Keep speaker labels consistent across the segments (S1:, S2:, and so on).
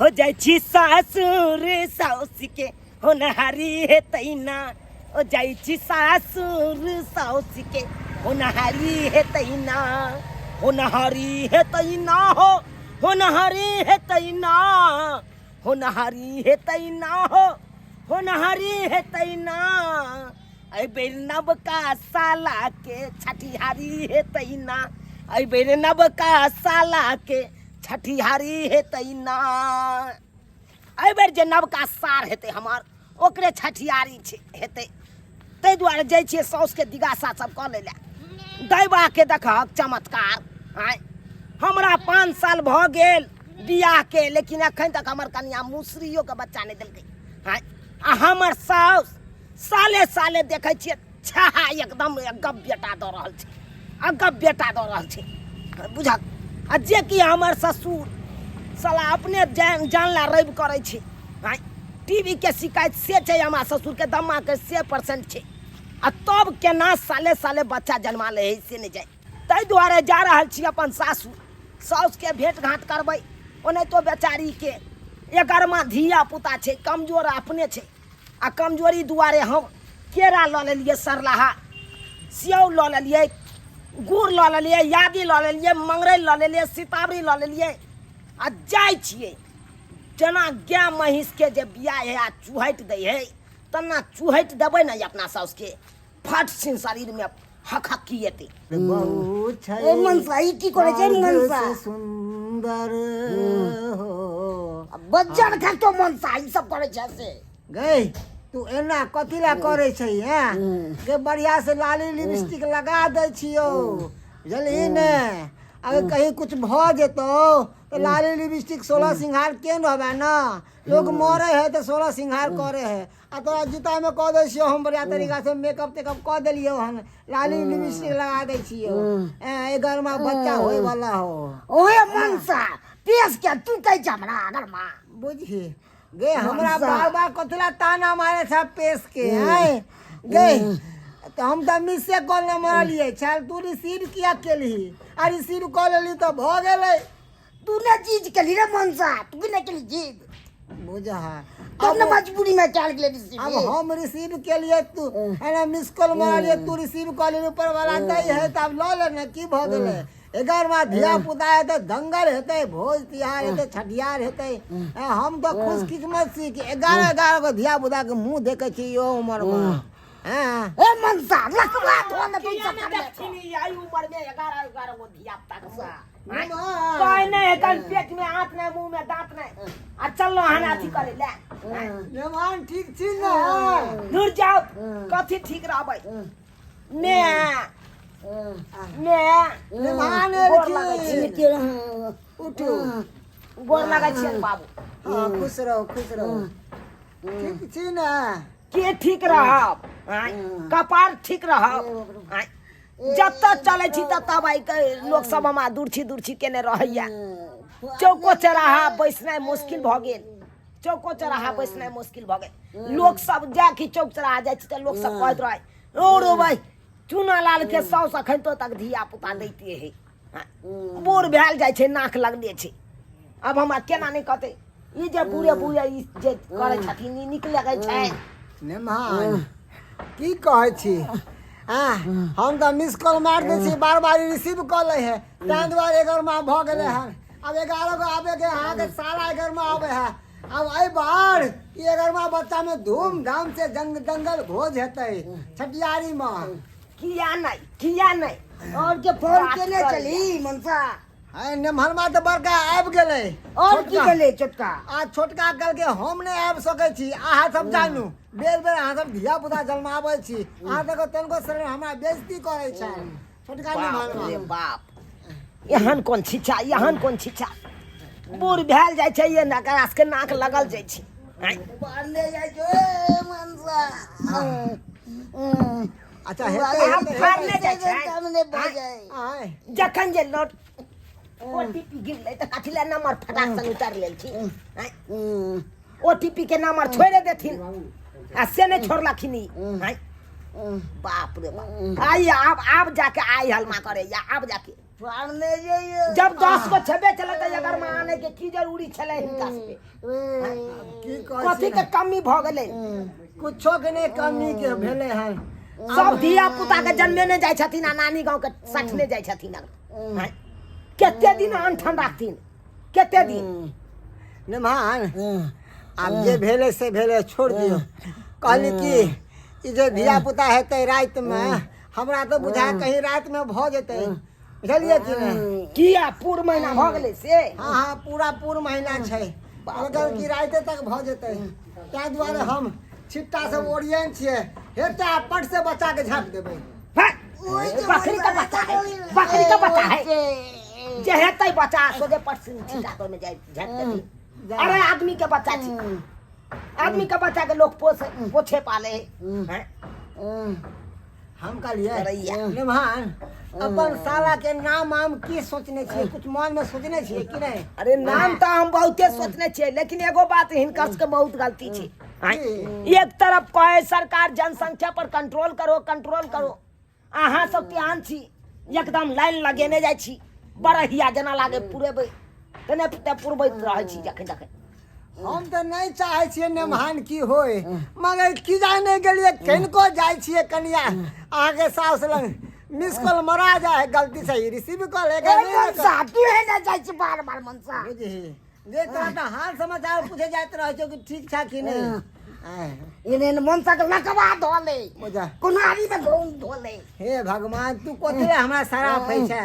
S1: हो जाइ छी सासुर साउस के होनहारी हेतै ना। ओ जाइ छी सासुर साउस के होनहारी हेतै ना, होनहारी हेतै ना, हो होनहारी हेतै ना, होनहारी हेतै ना, हो होनहारी हेतै ना। एहि बेर नवका साला के छठिहारी हेतै ना, एहि बेर नवका साला के छठिहारी हेतै ना। एहि बेर जे नवका सार हेतै हमर, ओकरे छठिहारी छै हेतै। ताहि दुआरे जाइ छियै साउसके दिगासा सब कऽ लै लए। दैबाके देखहक चमत्कार। आँय, हमरा 5 साल भऽ गेल बियाहके, लेकिन एखन तक हमर कनिया मुसरियोके बच्चा नहि देलकै। आँय, आ हमर साउस साले साले देखै छियै छाहा एकदम गप बेटा दऽ रहल छै, अगब बेटा दऽ रहल छै, बुझक। आ जे कि हमर ससुर साला अपने जान जानला रवि करै छै। आँय, टीवी के शिकायत से छै हमरा ससुरके, दमाके से परसेंट छै, आ तब केना साले साले बच्चा जन्मा लै है से नहि जाय। ताहि दुआरे जा रहल छी अपन सासु साउसके भेँट घाँट करबै। ओनाहितो बेचारीके एगरमा धिया पुता छै, कमजोर अपने छै, आ कमजोरी दुआरे हम केरा लऽ लेलियै, सरलाहा सेव लऽ लेलियै, गुड़ लऽ लेलियै, यादी लऽ लेलियै, मंगरैल लऽ लेलियै, सीतावरी लऽ लेलियै, आ जाइ छियै। जेना गाय महीँसके जे बिया है आ चुहटि दै है तेना चुहटि देबै ने अपना साउसके, फट सिन शरीरमे हकहकी एतै।
S2: बहुत छै।
S3: ए मनसा, ई की करै छै मनसा?
S2: से सुंदर हो।
S3: बज्जर खातो मनसा, ई सब करै छै से।
S2: गई तू एना कथी ला करै छै हैं गे? बढ़िया से लाली लिपस्टिक लगा दै छियौ, बुझलही ने? अगर कहीं कुछ भऽ जेतौ तऽ लाली लिपस्टिक 16 सिंगार के रहबै ने। लोग मरे है तऽ 16 सिंगार करे है, आ तोरा जूतामे कऽ दै छियौ हम। बढ़िया तरीकासँ मेकअप तेकअप कऽ देलियौ हन, लाली लिपस्टिक लगा दै छियौ। एगरमा बच्चा होय वाला हो।
S3: ओहे मनसा, पेश के तू कहै छै हमरा अगरमा।
S2: बुझी गे, हमरा बार बार कथी ला ताना मारे छ पेश के? आय गे, तऽ हम तऽ मिसे कॉल नहि मारलियै छल, तू रिसीव किया केलही? आ रिसीव कऽ लेली तऽ भऽ गेलै।
S3: तू ने चीज केली रे मनसा, तू ने केली चीज।
S2: बुझा
S3: तब ने मजबूरी में चल गेलै रिसीव।
S2: अब हम रिसीव केलियै, तू एना मिस कॉल मारलियै, तू रिसीव कऽ लेली, ऊपर वाला दै है तऽ आब लऽ ले ने, की भऽ गेलै? एगारहमा धिया पुता हेतै, दंगल हेतै, भोज तिहार हेतै, छठिहार हेतै। हम तऽ खुशकिस्मत छी कि 11 11 गो धिया पुताके मुँह देखै छी यो उमरमे। हँ
S3: ए मनसा, लकवा धो ने तू सब
S1: किया
S3: कर ले।
S1: देखथिन ई एहि उमर में 11 11 गो धिया पुता के मुँह?
S2: मामा।
S1: कोई नहीं है, कल पेट में आंत नहीं, मुंह में दांत नहीं, आ चलो हन अथी करे ले।
S2: मेहमान ठीक छी ने?
S1: दूर जाओ, कथी ठीक रहबै? ने ने
S2: मेहमान
S1: गोर लगै
S2: एलखिन।
S1: छी।
S2: उठू।
S1: गोर लगै छियनि बाबू।
S2: हँ, खुश रहू, खुश रहू। ठीक छी ने?
S1: के ठीक रहब? आँय, कपार ठीक रहब? आँय, जतऽ चलै छी ततऽ भाई के लोक सब हमरा दूर छी केने रहैया। चौको चौराहा बैसनाइ मुश्किल भऽ गेल, चौको चौराहा बैसनाइ मुश्किल भऽ गेल। लोक सब जा कि चौक चौराहा जाइ छी तऽ लोक सब कहैत रहै, ओ रो भाई चूना लाल के साउस अखन तो तक धिया पुता दैते है। बूढ़ भेल जाइ छै, नाक लगले छै। आब हमरा केना नहि कहतै? ई जे बूढ़े बूढ़े ई जे करै छथिन, ई नीक लगै छै?
S2: मेहमान की कहै छी? आ हम तऽ मिस कॉल मारि दै छी, बार बार रिसीव कऽ लै है, ताहि दुआरे एगरमा भऽ गेलै हन। आब 11 गो आबे के अहाँके सारा एगरमा आबै है। आब एहि बार ई एगरमा बच्चामे धूमधाम से जंग दंगल भोज हेतै छठियारीमे।
S1: किया नहि, किया नहि?
S3: और के फोन
S1: बात
S3: केने
S1: करै।
S3: चली मनसा।
S2: है नेम्हरमा तऽ बड़का आबि गेलै।
S3: और की
S2: छोटका।
S3: गेलै छोटका?
S2: आ छोटका कहलकै हम नहि आबि सकै छी, अहाँ सब जानू। बेर बेर अहाँ सब धिया पुता जन्माबै छी, अहाँ सबके तनिको शरीर हमरा बेइज्जती करै छै छोटका
S1: बाप
S2: नेम्हरमा।
S1: रे बाप, एहन कोन छिछा, एहन कोन छिछा! बूढ़ भेल जाइ छै, ये नकरा सबके नाक लगल जाइ छै। आँय,
S3: बाहर जाइ छौ ए मनसा।
S2: अच्छा हेतै,
S1: आब
S2: हेतै,
S1: फाड़ने
S2: हेतै।
S1: जाइ छै।
S3: सामने भऽ जाइ।
S2: आँय,
S1: जखन जे लोट ओटीपी गिरलै तऽ कथी लए नंबर फटाक सन उतारि लेलखिन? आँय, ओटीपी के नंबर छोड़े देथिन आ से नहि छोड़लखिन ई। आँय, बाप रे बाप, आइ आब आब जाके आइ हलमा करैया, आब जाके।
S3: फाड़ने जाइए।
S1: जब 10 गो छेबे छलै तऽ एकर में आने के की जरूरी छलै हिनका सबके?
S2: की कहै
S1: कथी
S2: छी
S1: के कमी भऽ गेलै?
S2: कुछो के नहि कमी के भेलै हन।
S1: सब धिया पुता के जन्मे नहि जाइ छथिन आ नानी गाँव के सठने जाइ छथिन। आँय? कते दिन अनठन राखथिन, कते दिन?
S2: निमान, आब जे भेलै से भेलै, छोड़ दियौ। कहली कि ई जे धिया पुता हेतै रातिमे, हमरा तऽ बुझाय कहीं रातिमे भऽ जेतै, बुझलियै कि नहि?
S1: किया, पूर महीना भऽ गेलै से?
S2: हँ हँ, पूरा पूर महीना छै, कहलकै कि रातिे तक भऽ जेतै, ताहि दुआरे हम छिट्टा सब ओरियन छियै, हेतै आ पट से बच्चा के झाँपि देबै।
S1: हैं? बकरी का बच्चा है, बकरी का बच्चा है जे हेतै बच्चा सोझे पट से छिटा पर में जाय झाँपि देथिन। अरे आदमी के बच्चा छी, आदमी के बच्चा के लोग पोसे पोछे पाले है, हैं?
S2: हम कहलियै
S1: करैया।
S2: निमान, अपन साला के नाम आम की सोचने छियै? कुछ मन में सोचने छियै कि नहि?
S1: अरे नाम तऽ हम बहुते सोचने छियै, लेकिन एगो बात हिनकर सबके बहुत गलती छै। आँय? एक तरफ कहे सरकार जनसंख्या पर कंट्रोल करो, कंट्रोल करो, अहाँ सब तेहन छी एकदम लाइन लगेने जाइ छी, बड़हिया जेना लागे पुरेबै तेने ते पुरबैत रहै छी जखन जखन।
S2: हम तऽ नहि चाहै छियै नेमहान की होय, मगर की जाने गेलियै, कनिको जाइ छियै कनिया अहाँके साउस लग, मिस कॉल मरा जाइ है, गलती से ही रिसीव कऽ ले।
S3: ए मनसा, तू हे ना जाइ छी बार बार मनसा।
S2: बुझही जे तोरा तऽ हाल समाचार पूछे जाइत रहै छौ कि ठीक छा कि नहि। आँय,
S3: एने मनसा के लकवा धो ले।
S2: बुझा।
S3: कोनारी में गहुम धो ले।
S2: हे भगवान, तू कथी लए हमरा शराब होइ छै?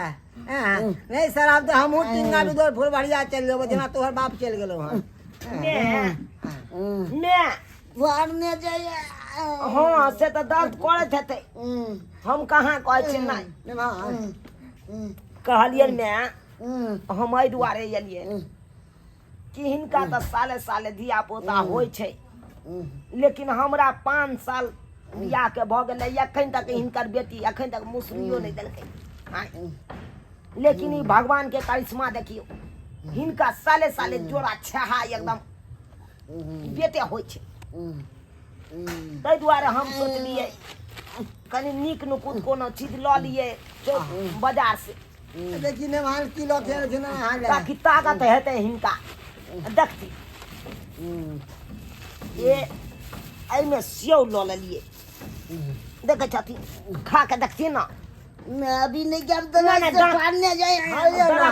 S2: आँय, नहि शराब तऽ हमहूँ टिंगा बिदोर फुलबरिया चलि जेबो, जेना तोहर बाप चलि गेलौ हन।
S1: मे मे
S3: फाड़ने जाइए।
S1: हँ, से तऽ दर्द करैत हेतै, हम कहाँ कहै छी नहि।
S2: नेमहान,
S1: कहलियनि मे, हम एहि दुआरे एलियै कि हिनका तऽ साले साले धिया पुता होइ छै, लेकिन हमरा 5 साल बियाहके भऽ गेलै, एखन तक हिनकर बेटी एखन तक मुसरियो नहि देलकै। आँय। लेकिन ई भगवानके करिश्मा देखियौ, हिनका साले साले जोड़ा छेहा एकदम बेटे होइ छै। ताहि दुआरे हम सोचलियै कनि नीक नुकुत कोनो चीज लऽ लियै बाजार से।
S2: देखी नेमहान की लऽ के आयल छै ने अहाँ लए।
S1: ताकि ताकत हेतै हिनका। देखती, ए एहिमे सेव लऽ लेलियै, देखै छथिन, खा के देखथिन ने।
S3: मैं अभी नहीं जब तो
S1: नहीं, नहीं,
S3: फाड़ने जाए।
S2: खाइए ना।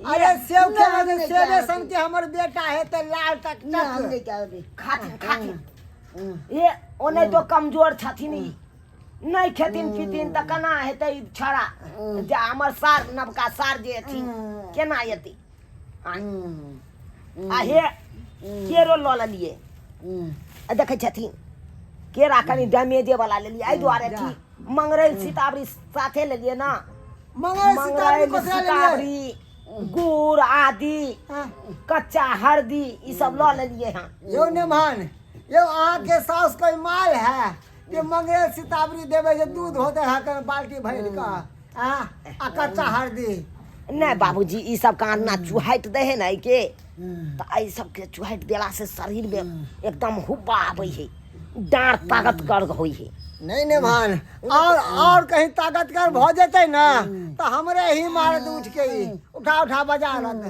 S2: अरे सेव खेबै तऽ सेवे सन के हमर बेटा हेतै लाल तक
S3: ना, हम
S2: तक।
S3: नहीं क्या अभी।
S1: खाथिन खाथिन, ए ओने तो कमजोर छथिन, ई नहि खेथिन पीथिन तऽ केना हेतै ई छड़ा जे हमर सार, नवका सार जे एथिन केना एतै? आँय। आ हे केरो लऽ लेलियै, आ देखै छथिन केरा कनि डैमेजे वाला लेलियै एहि दुआरे कि मंगरैल सीतावरी साथे लेलियै ना।
S2: मंगरैल सीतावरी
S1: मंगरैल
S2: ककरा लेलियै?
S1: सीतावरी, गुड़ आदि,
S2: हाँ।
S1: कच्चा हल्दी ई सब लऽ लेलियै हँ।
S2: यौ नेमहान, यौ अहाँके साउस कोई माल है कि मंगरैल सीतावरी देबै जे दूध होते है के बाल्टी भरि कऽ आ आ कच्चा हल्दी?
S1: नहि बाबूजी, ई सब कान चुहाटि दै है ने एहिके, तऽ एहि सबके चुहाटि देला से शरीर में एकदम हुब्बा आबै है, डाँड़ ताकतगर होइ है।
S2: नहीं नेमहान, और कहीं ताकतगर भऽ जेतै ने तऽ हमरे ही मारत उठ के, ई उठा उठा बजा रहत।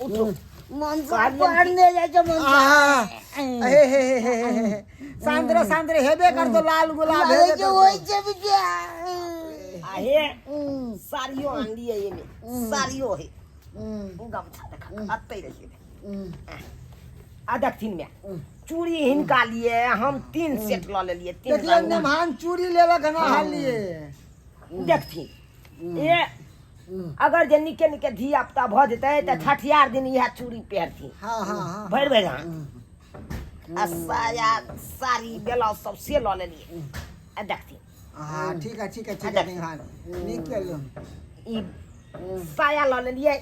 S1: उठू।
S3: मनसा फाड़ने जाइ छै मनसा।
S2: आहा, हे हे हे हे हे हे, सांद्रे सांद्रे हेबे करतो, लाल गुलाब
S3: लागै
S2: हेबे
S3: छै
S2: करतो।
S3: होइ छै बिटिया।
S1: आ हे साड़ियो आनलियै, एहिमे साड़ियो है, गमछा देख अतै रहियै। आ देखथिन मे चूड़ी हिनका लिए हम 3 सेट लऽ लेलियै, 3
S2: देखियौ
S1: रंग।
S2: नेमहान चूड़ी लेलक हन अहाँ लिए।
S1: देखथिन, ए अगर जे निके निके धिया पुता भऽ जेतै तऽ छठियार दिन इएह चूड़ी पहिरथिन।
S2: हाँ हाँ हाँ।
S1: भरि भरि। हाँ, आ साया साड़ी ब्लाउज सब से लऽ लेलियै। आ देखथिन।
S2: हाँ, ठीक है ठीक है ठीक है नेमहान, नीक केलहुँ।
S1: ई साया लऽ लेलियै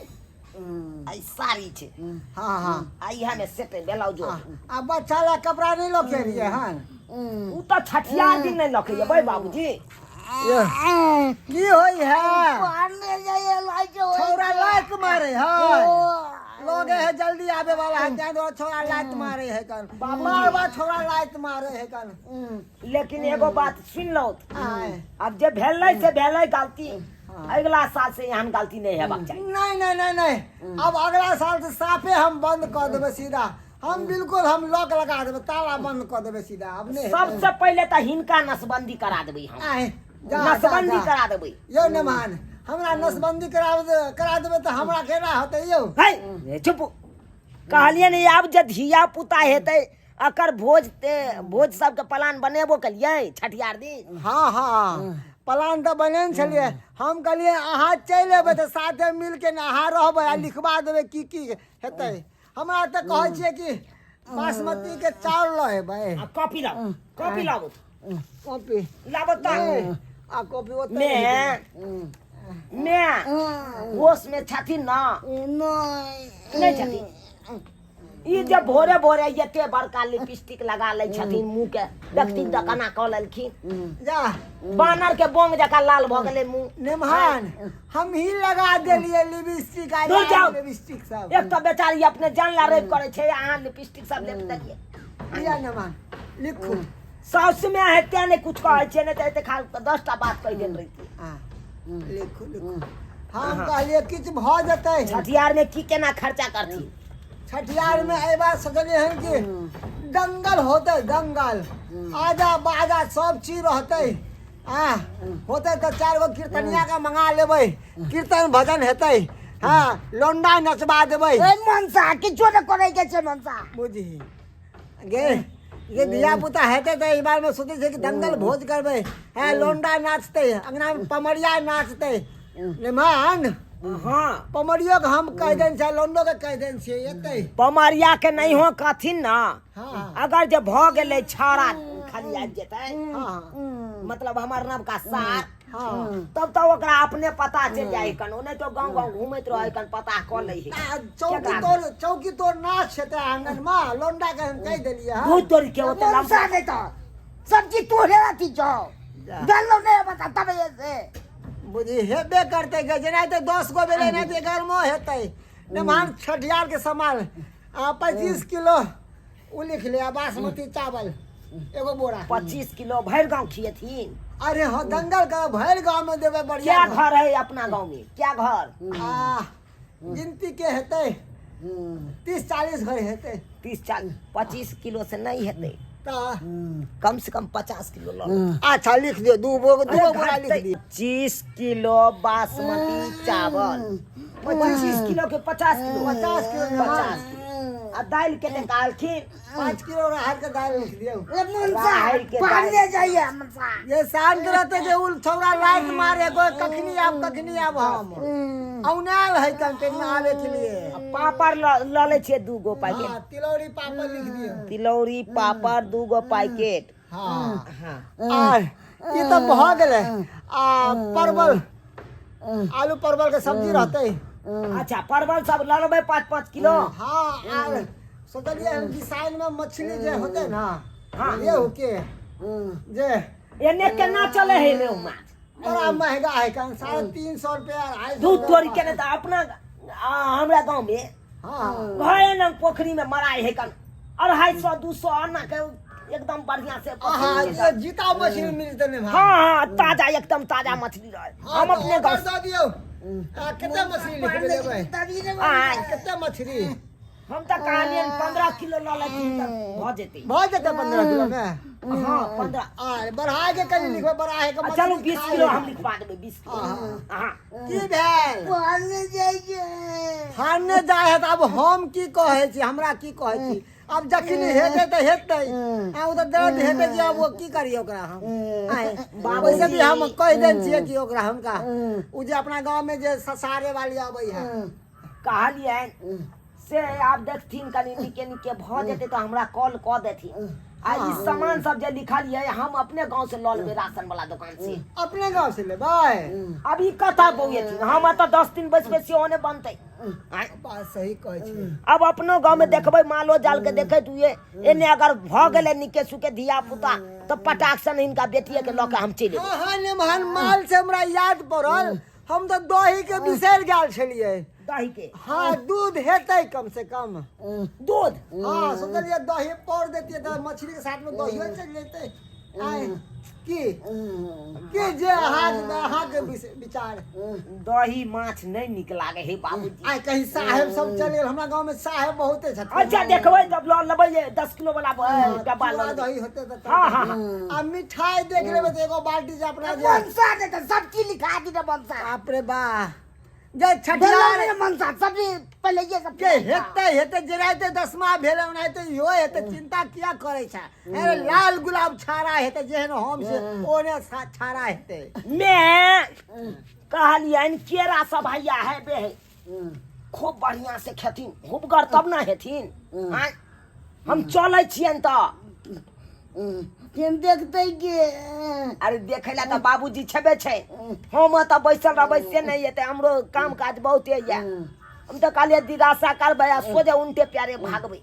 S1: आ ई साड़ी छै।
S2: हाँ हाँ।
S1: आ इएह मे सेट ब्लाउजो।
S2: आ बच्चा ला कपड़ा नहीं लऽ के एलियै हन?
S1: ओ तऽ छठियार दिन नहि लऽ के जेबै बाबूजी।
S2: ये, की होई है?
S3: फाड़ने जाइए, लागै छै होइ
S2: छौड़ा
S3: छै।
S2: लात मारे है, लगे है जल्दी आवे वाला है तें दुआरे छोरा लात मारे है कन बार बार छोरा लात मारे है कन।
S1: लेकिन एगो बात सुन लो।
S2: आय।
S1: आब जे भेलै से भेलै गलती, अगिला साल से एहन गलती नहि हेबाक चाही।
S2: नहीं नहीं नहीं नहीं, अब अगला साल से साफे हम बंद कर देबै सीधा, हम बिल्कुल हम लॉक लगा देबै, ताला बंद कर देबै सीधा। अब नहीं हेतै।
S1: सबसे पहिले तऽ हिनका नसबंदी करा देबै हम।
S2: आय, जा, जा,
S1: नसबंदी
S2: जा।
S1: करा देबै।
S2: यौ नेमान, हमरा नसबंदी करा देबै तऽ हमरा केना होतै यौ?
S1: है चुप, कहलियै ने आब जे धिया पुता हेतै अकर भोज ते भोज सबके प्लान बनेबो केलियै छठियार दिन?
S2: हाँ हाँ, प्लान तऽ बनेने छलियै। हम कहलियै अहाँ चलि अयबै तऽ साथे मिलके ने अहाँ रहबै आ लिखबा देबै की की हेतै। हमरा तऽ कहै छियै कि बासमती के चाउर लऽ अयबै।
S1: आ कॉपी लाउ, कॉपी लाबू।
S2: कॉपी
S1: लाबो तऽ।
S2: आ कॉपी ओतऽ
S1: मे
S2: रहि गेलै।
S1: मे होश में छथिन ना?
S3: नहि।
S1: नहि छथिन। ई जे भोरे भोरे एते बड़का लिपस्टिक लगा लै छथिन मुँह के, देखथिन तऽ केना कऽ लेलखिन।
S2: जा।
S1: बानर के बोंग जकाँ लाल भऽ गेलै मुँह।
S2: नेमहान, हम ही लगा देलियै लिपस्टिक आ
S1: दूर जाउ।
S2: लिपस्टिक सब।
S1: एक तऽ बेचारी अपने जान ला रेप करै छै, अहाँ लिपस्टिक सब लेप देलियै।
S2: लिअ नेमहान, लिखू।
S1: साउस में हेते नहि कुछ कहै छै, नहि तऽ एते खाल तऽ 10टा बात कहि देल रहितियै।
S2: हाँ, लिखू लिखू। हम कहलियै किछु भऽ जेतै।
S1: छठियार में की केना खर्चा करथिन?
S2: छठियार में एहि बार सोचलियै हन कि दंगल होतै, दंगल आजा बाजा सब चीज रहतै। आ होतै तऽ 4 गो कीर्तनिया के मंगा लेबै, कीर्तन भजन हेतै, हाँ लौंडा नचबा देबै।
S3: ए मनसा, किछो नहि करै के छै मनसा।
S2: बुझही गे, ये धिया पुता हेतै तऽ एहि बार में सोचै छै कि दंगल भोज करबै, है लौंडा नाचतै अंगना में, पमरिया नाचतै। निमान।
S1: हाँ।
S2: पमरियो के हम कहि देने छियै, लौंडो के कहि देने छियै, एतै।
S1: पमरिया के नहीं हो कहथिन ना।
S2: हाँ।
S1: अगर जे भऽ गेलै छाड़ा खाली आबि जेतै,
S2: हाँ।
S1: मतलब हमर नवका सार,
S2: हाँ।
S1: तब तऽ ओकरा अपने पता चलि जाइ कन, नहि तऽ गाँव गाँव घूमैत रहै कन, पता कऽ लै है।
S2: आ चौकी तोड़, चौकी तोड़ नाच हेतै आंगन में, लौंडा के हम कहि देलियै हन।
S1: दूध तोड़ि के ओते
S3: मनसा
S1: लम्बा
S3: नहि तऽ सब्जी तोड़े अथी छौ।
S2: जा।
S3: डाललो नहि बता तब से।
S2: बुझी हेबे करतै गे, जेना तऽ 10 गो भेलै एनाहिते 11 हेतै। नेमान, छठियार के सामान आ 25 किलो ओ लिख ले, आ बासमती चावल एगो बोरा।
S1: 25 किलो भरि गाँव खियेथिन?
S2: अरे हाँ, दंगल कर भरि गाँव में देबै। बढ़िया।
S1: क्या घर है अपना गाँव में, क्या घर?
S2: आ गिनती के हेतै, 30-40 घर हेतै।
S1: 30-40, 25 किलो से नहीं हेतै।
S2: तऽ
S1: कम से कम 50 किलो लऽ लेबै।
S2: अच्छा लिख दियौ, 2 गो बोरा लिख दियौ।
S1: 25 किलो बासमती चावल, 25 किलो के 50 किलो?
S2: 50 किलो नेमान।
S1: 50 किलो। आ दालि कते कहलखिन?
S2: 5 किलो राहर के दालि लिख दियौ।
S3: ए मनसा,
S1: राहरि के दालि।
S3: पानिए जाइए मनसा।
S2: ये शांत रहते जे उल छौड़ा लाइट मारे गो, कखनी आब कखनी आब, हम औनायल है कंटेन में आवे के लिए।
S1: आ पापड़ लऽ लै छियै 2 गो पैकेट।
S2: हाँ, तिलौरी पापड़ लिख दियौ।
S1: तिलौरी पापड़ 2 गो पैकेट।
S2: हाँ।
S1: हाँ।
S2: आ ई तऽ भऽ गेलै। आ परवल आलू परवल के सब्जी रहतै।
S1: अच्छा, परवल सब लऽ लेबै 5-5 किलो।
S2: हाँ, आर सोचलियै हम कि साइन में मछली जे होतै ना,
S1: हाँ।
S2: रेहू के जे।
S1: एने केना चले है रेहू माछ?
S2: बड़ा महंगा है कन, 350 रुपया, 250।
S1: दूध तोड़ी के। नहि तऽ अपना हमरा गाँव में घरे लग पोखरी में मराइ है कन, 250 200 अन्ना के एकदम बढ़िया से
S2: आहा।
S1: पोखरी में।
S2: ये जीता मछली मिलते नहीं भाई?
S1: हाँ हाँ, ताजा, एकदम ताजा मछली रहे।
S2: हाँ,
S1: हम
S2: तऽ
S1: अपने
S2: ऑर्डर
S1: गाँव
S2: दऽ दियौ। आ, कते मछली लिख लेबै?
S1: आँय।
S2: कते मछली?
S1: हम तऽ कहलियनि 15 किलो लऽ लेथिन तऽ भऽ जेतै।
S2: भऽ जेतै 15 किलो मे?
S1: हाँ, 15।
S2: आ बढ़ा के कनि लिखबै, बढ़ा के।
S1: आ चलू,
S2: मछली
S1: 20
S2: खा
S1: किलो
S2: लेबै।
S1: हम लिखवा देबै, 20 किलो। हाँ।
S2: की भेल?
S3: पानि जाइए।
S2: फाड़ने जाइ है तऽ आब हम की कहै छी, हमरा की कहै छी? आब जखन हेतै तऽ हेतै। आ ओ तऽ दर्द हेतै कि आब ओ की करियै ओकरा हम? आँय,
S1: बाबूजी।
S2: वैसे भी हम कहि देने छियै कि ओकरा हुनका ओ जे अपना गाँव में जे ससारे वाली अबै है।
S1: कहलियनि से आब देखथिन कनि नीके नीके भऽ जेतै तऽ हमरा कॉल कऽ देथिन। आ ई सामान सब जे लिखलियै, हम अपने गाँव से लऽ लेबै राशन वाला दुकान से।
S2: अपने गाँव से लेबै?
S1: अब ई कतऽ बौएथिन? हम एतऽ 10 दिन बैसबै सेहो नहि बनतै। आँय?
S2: बात सही कहै छियै।
S1: अब अपनो गाँव में देखबै, मालो जाल के देखैत हुए एने अगर भऽ गेलै नीके सुके धिया पुता तऽ पटाक सन हिनका बेटिए के लऽ के हम चलि एबै।
S2: हाँ हाँ, नेमहन, माल से हमरा याद पड़ल, हम तऽ दही के बिसरि गेल छलियै।
S1: दही के।
S2: हाँ, दूध हेतै कम से कम।
S1: दूध।
S2: हाँ, सोचलियै दही पौर देतियै तऽ मछली के साथ में दहियो चलि जेतै। आय की की जे अहाँके अहाँके विचार?
S1: दही माछ नहि नीक लागे हे बाबूजी।
S2: आइ कहीं साहेब सब चलि गेल, हमरा गाँव में साहेब बहुते छथिन।
S1: अच्छा देखबै तब लऽ लेबै जे 10 किलो वाला डब्बा
S2: चूड़ा
S1: लऽ लेबै।
S2: दही होतै तऽ।
S1: हाँ, हाँ, हाँ।
S2: आ मिठाई देख लेबै तऽ एगो बाल्टी जे अपना जे
S3: मनसा दे तऽ सब चीज लिखा दी मनसा।
S2: बाप रे बा, जे छठियार
S3: मनसा सब पहले ये सब
S2: के हेतै हेतै, जे राति दसमा भेल ओनाहिते इहो हेतै, चिंता किया करै छै? अरे लाल गुलाब छाड़ा हेतै, जेहन हम से ओने छाड़ा हेतै।
S1: मैं कहलियनि केरा सब हैया है बे है, खूब बढ़िया से खेथिन, हुबगर तब ना हेथिन। आँय, हम चलै छियनि तऽ।
S3: हम देखते के।
S1: अरे देखै ला तऽ बाबूजी छेबे छै, हम तऽ बैसल रहबै से नहि हेतै, हमरो काम काज बहुते यऽ। हम तऽ कहलियै दिगासा करबै आ सोझे उनटे प्यारे भागबै,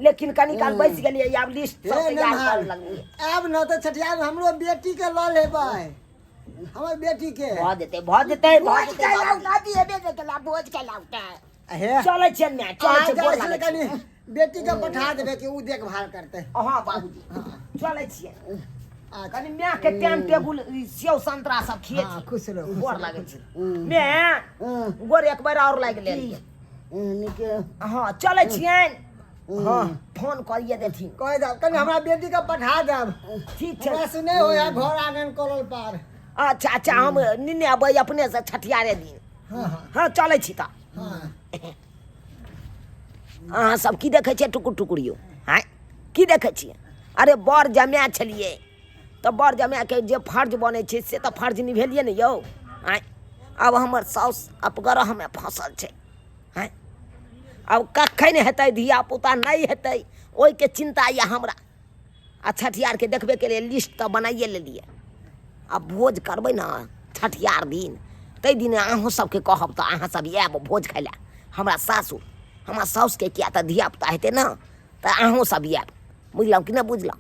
S1: लेकिन कनी काल बैस गेलियै, आब लिस्ट सब
S2: हे
S1: तैयार
S2: नमहर,
S1: कर लगलियै।
S2: आब न तऽ छठियार में हमरो बेटी के लऽ लेबै, हमर बेटी के।
S1: भऽ जेतै, भऽ जेतै, भऽ
S3: भोज
S1: जेतै
S3: के
S1: बाबूजी।
S3: लाउटा दिए बे के ला भोज के लाउटा।
S2: हे
S1: चलै छियनि माय, चलै
S2: अहाँ
S1: छियै,
S2: जाइ
S1: गोर
S2: छी
S1: लागै
S2: कनी
S1: छी।
S2: बेटी के पठा देबै कि ओ देखभाल करतै।
S1: हँ बाबूजी, चलै छियै।
S2: अच्छा।
S1: कनी माय के टाइम टेबुल ई सेव संतरा सब खिए
S2: हाँ,
S1: छी।
S2: खुश रहू, खुश
S1: गोर
S2: रहू,
S1: लागै
S2: खुश
S1: छी माय, गोर एक बेर और लागि लेलियै।
S3: नीके।
S1: हँ, चलै छियनि।
S2: हँ।
S1: फोन करिए देथिन।
S2: कहि देब, कनि हमरा बेटी के पठा देब।
S1: ठीक छै।
S2: हमरा से नहि होया घर आंगन करल पार।
S1: अच्छा अच्छा, हम निन्ने अबै अपने से छठियारे दिन।
S2: हाँ हाँ।
S1: हँ, चलै छी तऽ।
S2: हाँ।
S1: अहाँ सब की देखै छियै टुकुर टुकुर यौ? आँय, की देखै छियै? अरे बड़ जमाए छलियै तऽ बड़ जमाएके जे फर्ज बनै छै से तऽ फर्ज निभेलियै ने यौ। आँय, आब हमर साउस अपग्रहमे फँसल छै। आँय, आब कखन हेतै धियापुता, नहि हेतै, ओहिके चिन्ता यऽ हमरा। आ छठियारके देखबे केलियै, लिस्ट तऽ बनाइए लेलियै। आ भोज करबै ने छठियार दिन, ताहि दिन अहूँ सबके कहब तऽ अहाँ सब आयब भोज खाइ लए हमरा सासुर। हमरा साउसके किया तऽ धियापुता हेतै ने, तऽ अहूँ सब आयब, बुझलहुँ कि नहि बुझलहुँ?